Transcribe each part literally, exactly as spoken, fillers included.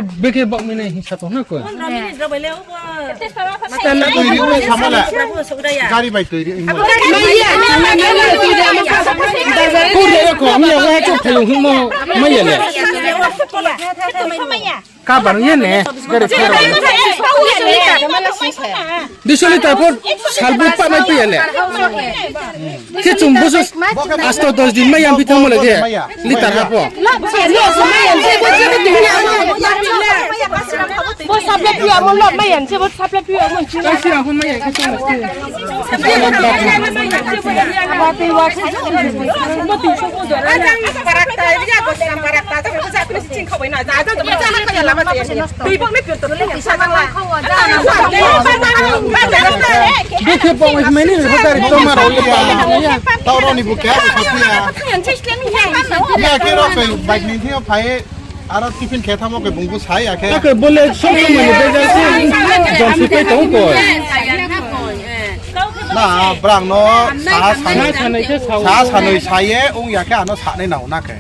Beke bak mene hingsa tong na koi. Tui ri ong samo le. Gari bai tui ri ong. Kau de ko, mi ya wa chok thayung hingmo, mai ya le. Kabar ye ne, gari thero. Duiso litre pho salbu pa mai phi ya le. Khe chung boso asto dos din mai yang phi thangmo le de. Litre ha pho. Bo supply phi amo lo mai yang se bo supply phi amo. Kasi ra pho mai yang khe chung. Bukhe bong mani hotel to maro. Tau rao ni bukhe. Ya khe rao koi bike ni thing phai. Aro tiffin khe thamo khe bungbu sai ya khe. Ake bole sob somoi ni bejar se. Jom si pai tong koi. Na, brang no sa sanoi, sa sanoi sa ye ong ya khe ano sanai nang na khe.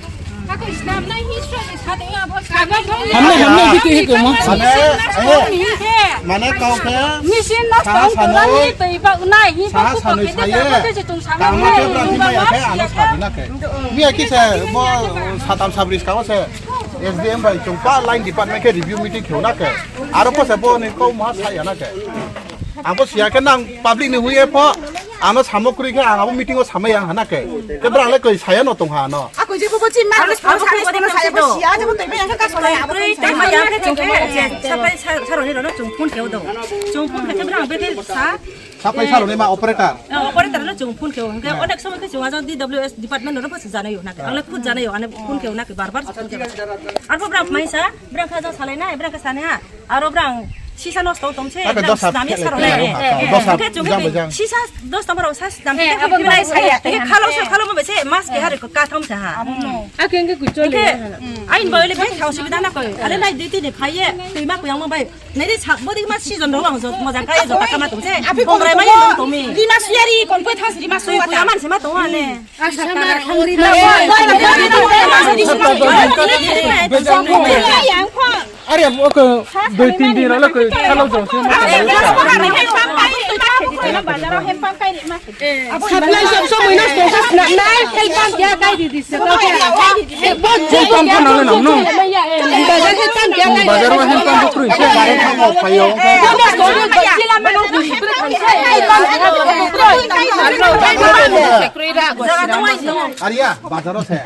Hamnai, hamnai, hiti, hiti, ma. Mane, eh, mane kau khe, sa sanoi, sa sanoi sa ye, tangma khe brang thimai ya khe ano sa di na khe. Mi ya khe se, bo satam sabri ska wo se, S D M bai chung pa line department khe review meeting khe na khe. Aro pho se bo ni kau ma sa ya na khe. Ang pho siya khe nang public ni hui ye pho, ano samo kroi khe ang abo meeting wo samai yang ha na khe. Khe brang le koi saya no tong ha no. Ako je bo bo chin ma, abo sa ni sa saya bo siya, je bo toi ma yang khe ka so lai abo. Toi ma yang khe chung khe, sapai sa, sa rao ni rao no chung phone khe o do. Chung phone khe khe brang be khe sa. Sapai sa rao ni ma operator. Operator no chung phone khe o. Hingkhe onek somoi khe chung ajang D W S department no pho se janai o na khe. Ang le khud janai o, ane phone khe o na khe bar bar se phone khe o. Arpho brang mai sa, brang kha jang salai nai, brang kha sanai ha. Aro brang sisa nosto tong se, snam ye sa rao nai. Khe chung khe sisa nosto ma rao sa snam khe khalao se, khalao ma bai se mas khe hari katham se ha. Akhe hingkhe kuchol le. Aini bai le bai thang subida na koi. Are nai dui tini phai ye, tui ma kuyang ma bai. Nai ri sa, bo di ma season rao ang jot, mojang kha ye jot, kama tong se. Kongrai ma ye tong tong mi. Rima suyari, kon poi thang si rima suyari. Aman se ma tong ane. Are abo ko dui tin din rao le ko khalao jang se ma. Supply sab somoi no tong sa snam nai, help pump ya kai di di se. Help pump pho nang le nang no. Bazar wo help pump pho kroi se. Ariya, bazar wo se.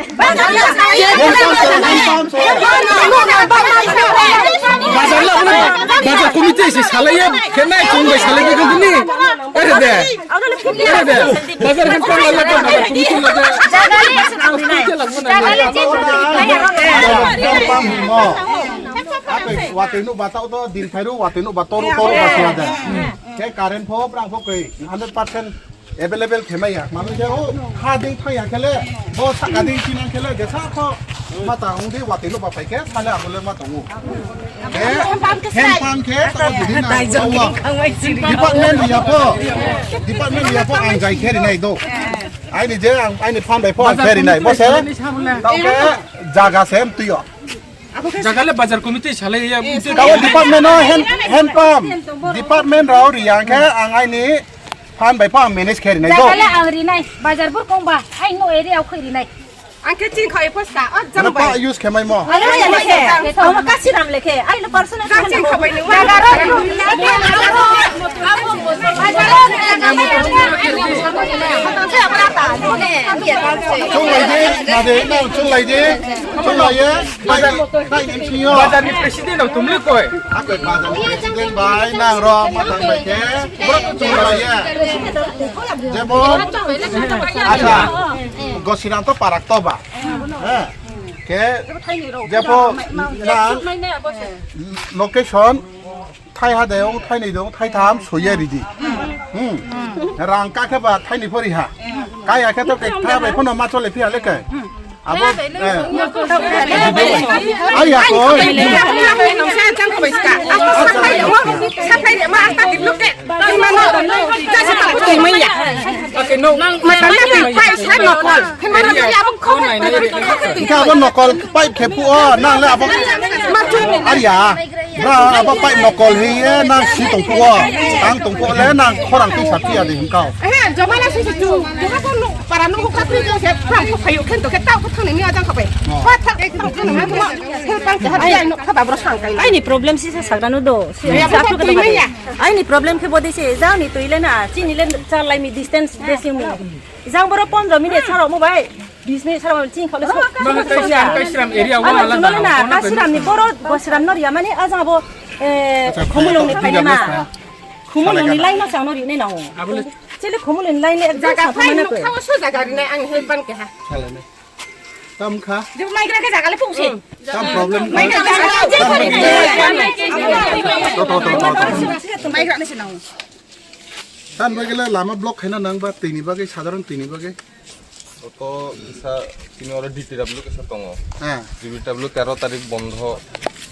Bazar la, bazar committee se salai ye, khe nai chung bai salai ye khe ni. Ere de. Ere de. Bazar khe pang la, bazar committee la de. Bazar committee la mo na. Watoi nuh ba tau to, din phai ru, watoi nuh ba toru, toru ba sila de. Khe current pho, brang pho koi, hundred percent available khe mai ya. Mami khe, o, ha dei thang ya khe le, bo saka dei chinang khe le, jesa pho, ma tang ong di, watoi nuh ba phai khe, sale abo le ma tong ou. Khe, hand pump khe, tao judi na, department ri ya pho, department ri ya pho, ang jai khe ri nai do. Aini je, ang, aini phan bai pho, ang khe ri nai. Bo se, tao khe, jaga se mtui yo. Jaga le bazar committee salai ya. Kabo department no hand, hand pump. Department rao ri ya khe ang aini phan bai pho ang manage khe ri nai do. Jaga le ang ri nai. Bazar burkong ba. Ai no area wo khui ri nai. Ang khe ching khoi pho ska. O jang bai. Use khe mai mo. Ano ya le khe. Ang kasi ram le khe. Ai no personal. Ka ching khoi bai no. Jaga ro. Chunglai di, na de, na chunglai di. Chunglai ye. Bazar ni president rao tum le koi. Bazar ni president bai nang rao ma tang bai khe. Boro chunglai ye. Jemon, acha, Gosiram to parak to ba. He. Khe, jepho, nang location, thai ha de ong, thai ni dong, thai tham, soi ye ri di. Hmm. Rang ka khe ba thai ni pho ri ha. Ka ya khe to khe tha bai pho no ma chole phi ha le khe. Abo, eh. Ai ya ko. Mata na pai sa nokol. Hingkhe abo nokol pipe khe phuh o, nang le abo. Aria. Bra abo pipe nokol hing ye nang si tong phuh o. Tang tong phuh le nang khorang tui sa phi ya de hingkau. He, joma na si si tu. Joma ko para no ko kapri jo se, pram ko phayu khen to khe tau ko thang ni mi ajang ko pai. Ko thang, thang ni mi ko. He, pang ke ha, ai no kha ba bro sang kai. Aini problem si sa sagra no do. Si sa ko tui mai ya. Aini problem khe bodei se, jang ni tui le na, chini le char lai mi distance besi mu. Jang boro pondro minute saro mo bai, bis minute saro mo chini khau le so. Mane Kaisiram, Kaisiram area wa alada. Kasiram ni boro, Gosiram no ria mani, ajang abo, eh, Khumulung ni phainai ma. Khumulung ni line no chang no ri nai nang o. Chele Khumulung ni line le jaga phai no khawa so jaga ri nai ang help ban ke ha. Tam kha. Je mai gra ke jaga le pung si. Tam problem. Mai gra jaga le pung si. To, to, to, to, to. Mai gra ni si nang. Tan bagwi le lama block khaina nang ba twi ni bagwi, sadharon twi ni bagwi. Oto kisa tini oro D T W kisa tongo. Heh. D T W tero tarik bondho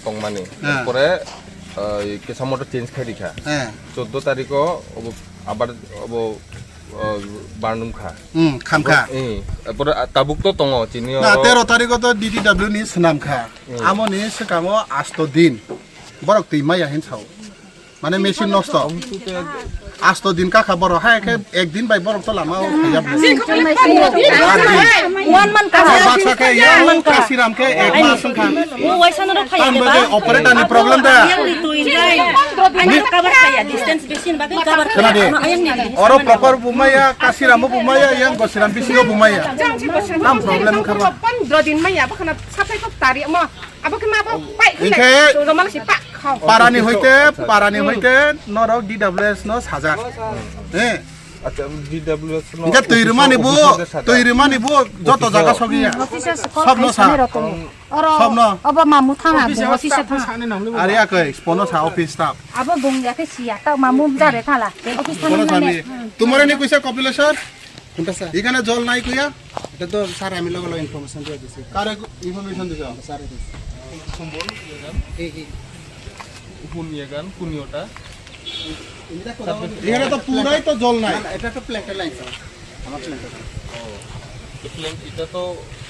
tongmani. Heh. Pore, eh, kisa motor change khai rikha. Heh. Choddo tariko obo abar obo, eh, barnum kha. Hmm, kham kha. Eh, pore, ah, tabuk to tongo tini oro. Na, tero tariko to D T W ni swnam kha. Hmm. Amo ni swkang o asto din. Borok twi maya hin sao. Mane machine nosto. Asto din kakha borok, hai khe ek din bai borok to lama o phaiya. One month kakha. Baksa khe ya, Kasiram khe ek mas wngkha. O waisa no rok phaiya. Tamo khe operator ni problem da. Yang ni tui jai. Ani cover khaya, distance besi ni bagwi cover khaya. Khna di. Ano ayang ni. Oro proper bumaya, Kasiram o bumaya, yang Gosiram bisingo bumaya. Tam problem wngkha ba. Pondro din maya, bakhana sapai kok tari mo. Abo khe ma bo pai khe. Hingkhe to joma si pa khao. Parani hoite, parani hoite norok D W S no sajak. He. Acha, D W S no. Hingkhe twi rwmani bo, twi rwmani bo joto jaga sogiya. Office o call khai sanai rok tongo. Oro, obo mamu thang abo office o thang. Are ya koi, spono sa office staff. Abo bung ya khe siya, ta mamu jare thala. Office thang nai. Tumare ni kuisa population? কোনটা স্যার? এখানে জল নাই কইয়া? এটা তো স্যার আমি লগে লগে ইনফরমেশন দিয়ে দিছি। কারে ইনফরমেশন দিছো? স্যার, এই যে। সম্বল, ইয়েগান। এই, এই। হুন ইয়েগান, কুনিওটা। এটা কোথাও এখানে তো পুরাই তো জল নাই। না, না, এটা তো প্ল্যান্টের লাইন, স্যার। আমার প্ল্যান্টের লাইন। ও, তো প্ল্যান্ট, এটা তো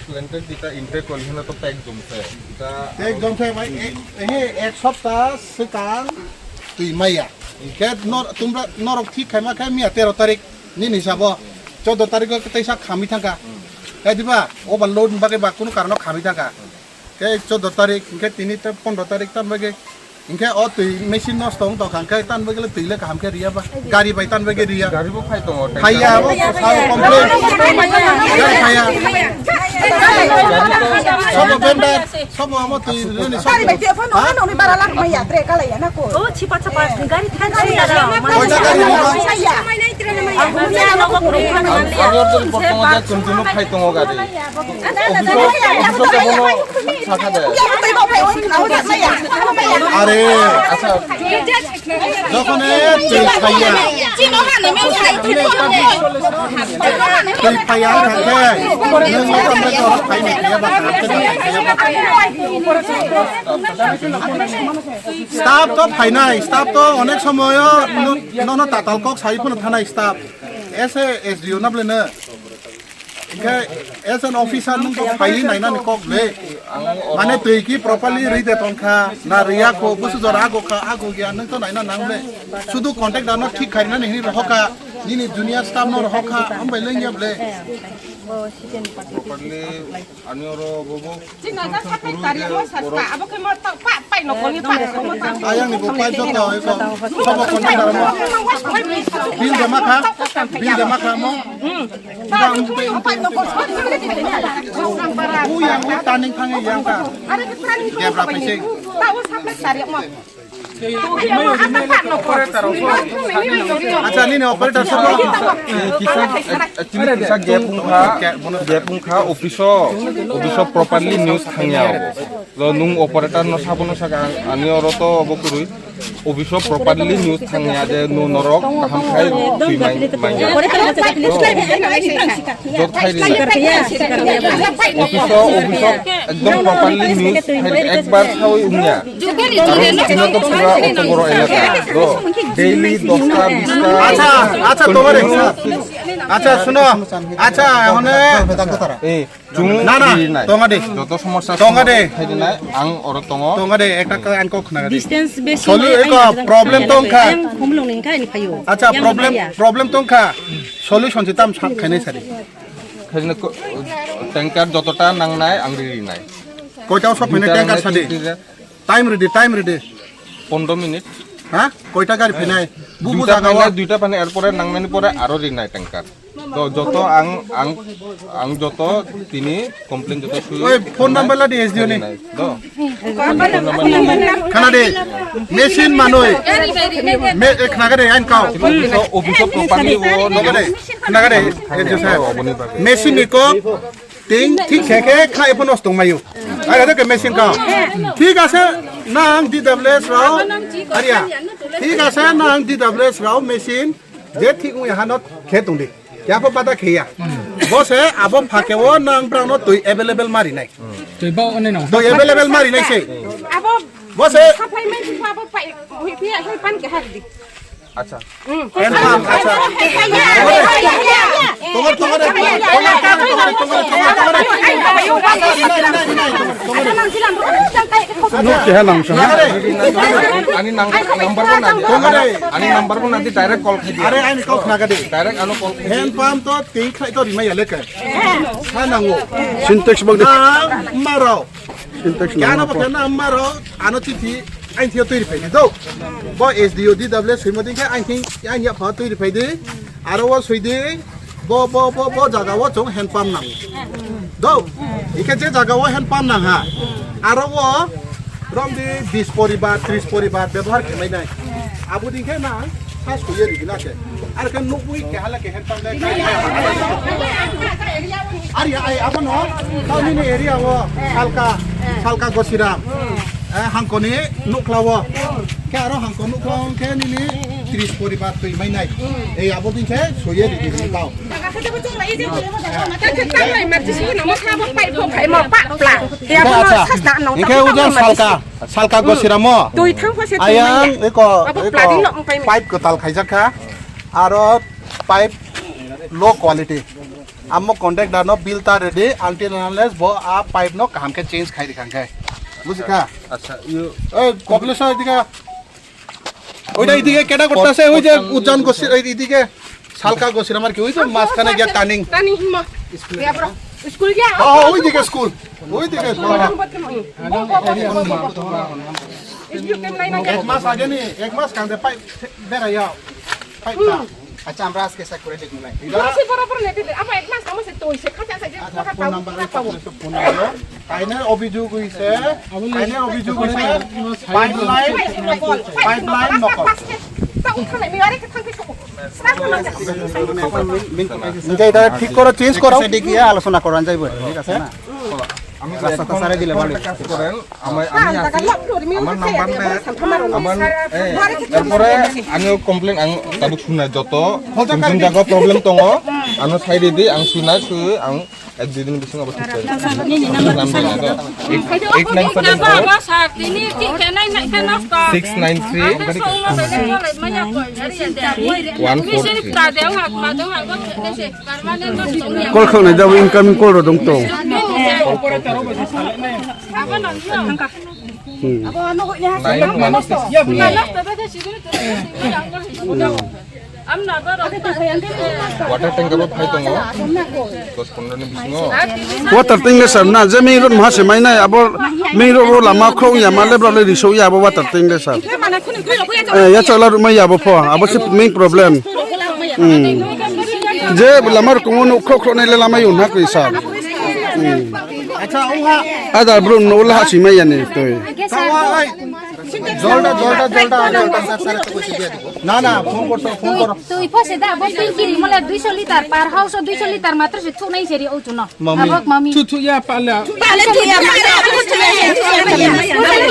প্ল্যান্টের যেটা ইনটেক ওয়াল, এখানে তো প্যাক জমছে। এটা প্যাক জমছে ভাই, এই, এই এক সপ্তাহ সেকান তুই মাইয়া। কে নর-, তোমরা নরক ঠিক খাইমা খাই মিয়া তেরো তারিখ। Nini hisabo, choddo tarikh o teisa khami thangkha. Khe diba, overload ni bagwi ba kunu karon o khami thangkha. Khe choddo tarikh, hingkhe tini ta pondro tarikh tan bagwi. Hingkhe o twi machine nosto wng tongkha, hingkhe tan bagwi le twi le kaham khe riya ba. Gari bai tan bagwi riya. Gari bo phai tongo, phaiya, abo sao complain. Gari phaiya. Sobo vendor, sobo amo twi rwni sobo. Gari bai twi phano noni bara lak maya, tre kalaiya na ko. O, chipa chapa, gari thang thang ya. Koita gari ni ba? Ang buya no ko kurung thang thang ya. Ang order report tongo je kun kun phai tongo gari. Office o, office o kebono sakha de. Are, acha. Jokhon e twi phaiya. Twi phaiya wngkha khe, nwng o tamo khe phai ni phaiya ba kaham khe phaiya ba. Staff to phainai, staff to onek somoy o no, nono tatal kok sai phano thanai staff. As a S D O na bwle no. Hingkhe as an officer nwng to phaiwi nainani kok le. Mane twi ki properly ri de tongkha, na riya kho, busu jora ago kha, ago ya, nwng to naina nang le. Sudu contractor no thik khainani hini rohokha, nini junior staff no rohokha, hambai lengya ble. Properly ani oro bobo. Chini na sapai tari mo saspa, abo khe mo ta pa, pai no koni pa, mo ta. Ayang ni bo pai joto, eko. Sobo contractor mo. Bill jama kha, bill jama kha mo. U yang u turning thang yang ka. Debra paising. Acha, nini operator sabo. Kisa, actually kisa gap wngkha, gap wngkha office o, office o properly news thangya. Lo nung operator no sabo no saka, ani oro to obo kwrwi. Office o properly news thangya je no norok kaham khai tui mai, mai ya. Jot khai ri. Office o, office o ekdom properly news khai ekbar sawi ungya. Aro sino to pura October elaka. Do, daily dosta, bista. আচ্ছা, আচ্ছা, তোমারে। আচ্ছা, শুনো। আচ্ছা, মানে এই Chung না, না, ri nai. Tonga de. Joto somosa tonga de. Khai ri nai, ang oro tongo. Tonga de, ekta ka ang kok khna de. Distance besi solu nai, eko ang problem tong kha. Ang humlung ni kha ni phaio. Acha, problem, problem tong kha. Solution se tam sa khainai sari. Khaina ko, tanker jotota nangnai, ang ri ri nai. Koita o sop phainai tanker sadi. Time ready, time ready. Pondro minute. Ha? Koita gari phainai? Bubu jaga o. Duita phainai, duita phainai, er pore nangnani pore aro ri nai tanker. To joto ang, ang, ang joto tini complain joto sui. Oi, phone number la di S D O ni. Do. Khana de, machine manoi. Me, eh, khna ga de, ain kau. Office o, office o properly o, khna ga de, khna ga de, S D O sir. Machine ni ko, ting, thik khe khe, kha epho nosto ongmai ou. Ai, ada ke machine kau. Thik ase, nang D W S rao. Aria. Thik ase, nang D W S rao, machine. Je thik ong ya ha no khe tong di. Yapho bada khe ya. Bo se abo pha khe o nang brao no tui available mari nai. Tui bo one no. Tui available mari nai se. Abo bo se supply mai pha bo pai, hui phi ya, hui pan ke har di. Acha. Hand pump, acha. Tongo, tongo de, tongo de, tongo de, tongo de, tongo de. Nuk keha nang sa. Ani nang-, number bo nadi. Ani number bo nadi, direct call khai di. Are, ani kau khna ga di. Direct ano call khai di. Hand pump to tei khlai to rimai ya le khe. Sa nango. Sintex bang di. Nang marao. Sintex nang marao. Khe ano bo khe nang marao. Ano chithi aini thing yo tui ri phai di do. Bo S D O D W S soimo dei khe aini thing, aini yapha tui ri phai di. Aro wo soi di. Bo, bo, bo, bo jaga wo chung hand pump nang. Do. Ikhe je jaga wo hand pump nang ha. Aro wo rom di bis poribar, tris poribar bebohar khe mai nai. Abo dei khe nang sa soi ye ri di na khe. Aro khe nukbui keha le khe hand pump le. Ari ai abo no. Tao nini area wo Salka, Salka Gosiram. Eh, hangko ni nukhla wo. Khe aro hangko nukhla wo khe nini tris poribar tui mai nai. Ei abo dei khe soi ye ri di tao. Acha, hingkhe ujan Salka, Salka Gosiram o. Ayang, eko, eko, pipe kwtal khaijak kha. Aro pipe low quality. Amo contractor no bill ta ready, until unless bo a pipe no kaham khe change khai ri kha khe. Buji kha? Acha, you. Ei, Koblesh, edike. Oi da, edike keda korta se, oi je Ujan Gosir, oi edike Salka Gosiram ar ki, oi je mazkhane giya turning. Turning himo. School giya. Oh, oi dike school. Oi dike school. Ek mas age ni, ek mas kangde pipe berai ya. Pipe ta. আচ্ছা, আমরা আজকে চেক করে দেখব নাই। Amo se borok borok le tete, amo ek mas amo se toi se khacha sa je. Acha, phone number, phone number. Kaine obhijog hoise, kaine obhijog hoise, pipeline, pipeline নকল। Hingke eta thik koro, change koro. সেদিকে আলোচনা করা যাইব, ঠিক আছে না? রাস্তাটা ছাড়াই দিলে ভালো। কাজ করেন। Amai, ami asi, amar number ne, amar, eh, erpore ani complain ang tabuk sunai joto, jung jung jaga problem tongo, ano sai ridi, ang sunai, sui, ang ek dui din bising abo thik jai. Number na to, eight, eight nine seven four, six nine three, one four three. Call khaunai jabo incoming call rao dong tong. Hmm. Water tank abo phai tongo. Dos pondro ni bisingo. Water tank le sir na, je main road maha se mai nai, abo main road wo lama khrouh ya ma le, brao le risouh ya abo water tank le sir. Eh, ya chakla ruhmai ya abo pho, abo se main problem. Hmm. Je lama rokong wo nouh khrouh khrouh nai le lama yo na koi sir. Hmm. Acha, ong ha. Ada bro, no la ha si mai ya ni toi. Aige sa. Tawa, ai. Jolda, jolda, jolda, aige, aige, sir, sir, to ko si dia dibo. Na, na, phone kor to, phone kor. Tui, tui pho se da, bo tanki ri mo le duiso litar, per house o duiso litar matro se thunai se ri ou chuno. Mami. Abok mami. Thu, thu ya pa le. Pa le thu ya, pa le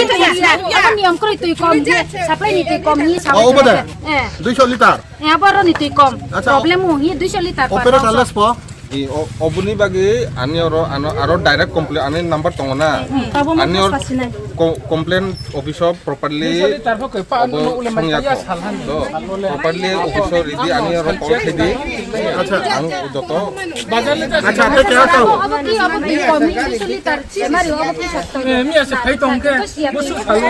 thu ya. Abo niyom kroi tui kom, je supply ni tui kom ni sa. Oh, obo de? Eh. Duiso litar? Eh, abo ro ni tui kom. Acha. Problem ong hi duiso litar per house. Operator less po? I, o, oboni bagwi ani oro, ano, aro direct complain, ani number tongo na. Hmm, tabo mo ani oro sa sinai. Co-, complain office o properly. Duiso litar bo khe pa obo no ule mai songya ya ko. Sal han. Do, properly office o ridi ani oro call khe di. Acha. Ang joto. Bazar le acha, te kya ka? Abo ki, abo ki kom, duiso litar, si mari, abo ki sakto. Eh, mi ase phai tong khe, musu salo.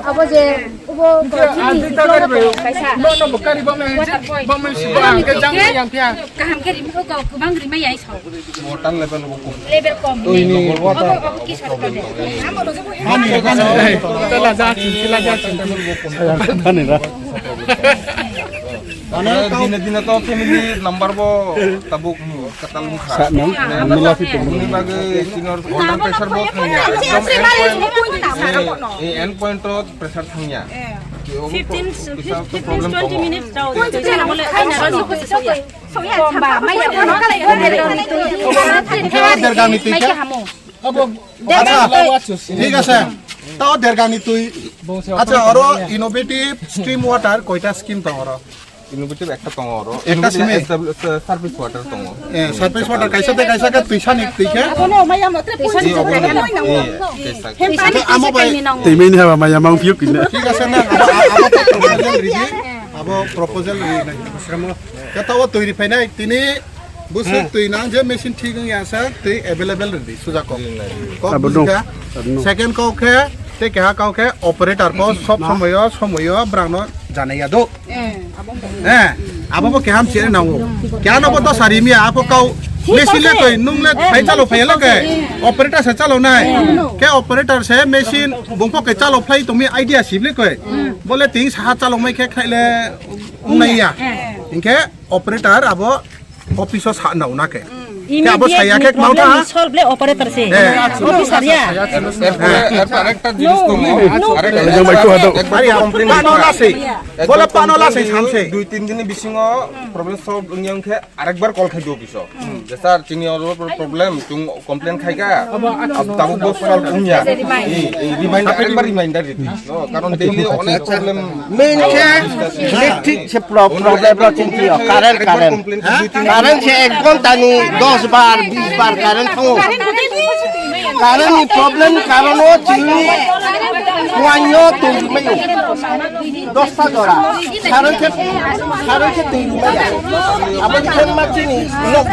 Abo je, Ubo kini, adi ta gari bai. Kaisa. No, no, bo gari bang nai, bang nai si bang, ke jang yang pia. Kaham ke rim, o kau kubang rimai ya isau. Motan level bo kom. Level kom. Ui, ni. Obo, obo ki sat ko de. Tela ja chin, tela ja chin. Tani ra. Mane dine dine to family number bo tabuk. Sa nang, mula phi tong. Bini bagwi senior water pressure bo thangya. Ekdom end point, eh, eh, end point o pressure thangya. Fifteen, kisa fifteen, problem twenty tongo. Minutes jao. Derga ni tui khe? Acha, thik ase. Tao derga ni tui. Acha, oro innovative stream water koita scheme tong oro? Innovative ekta tongo oro. Ekta innovative simi? Surface water tongo. Eh, surface water kaisa de kaisa khe tuisa ni tui khe? Abono maya mo tre poisa ni jora. Eh, kaisa. Amo bai. Tui mai ni haba maya mang phiyo kine. Thik ase na, abo, abo to proposal ridi. Abo proposal ridi na. Sramo. Khe tao tui ri phainai tini. Busuk tui nang je machine thik wng ya sa, tui available ridi, suja kok. Kok abo dong. Busuka. Abo dong. Second kok khe, tei keha kok khe operator pho sob somoi o, somoi o brang no janai ya do. Eh, abo bo. Eh, abo bo keham se nang o. Keha no bo dosa ri mi ya, abo kau machine le tui, nung le phai chalo phai le ke. Operator se chalo nai. Ke operator se machine bung pho ke chalo phai tong mi idea sib le ke. Bo le ting saha chalo mai khe khnai le ong nai ya. Hing khe operator abo office o sa nao na khe. Khe abo saya khe kmao tha. Immediately problem ni solve le operator se. Eh. Officer ya. Erpore, erpore arekta jinis tongo. Arekta jinis tongo. Arekta jinis tongo. Pano lasei. Bola pano lasei samsei. Dui tin din ni bisingo problem solve wng ya khe arekbar call khai di office o. Je sir, tini oro problem, chung complain khai kha. Abo tabuk bo solve wng ya. Reminder, arekbar reminder ridi. No, karon daily onek problem. Main khe electric se pro-, problem rok chini yo, current, current. Current se ek ghonta ni dos bar, bis bar current thango. Current ni problem karon o chini kuaino tong mai o. Dosta jora. Current khe, current khe tong mai ya. Abo ni khe ma chini nok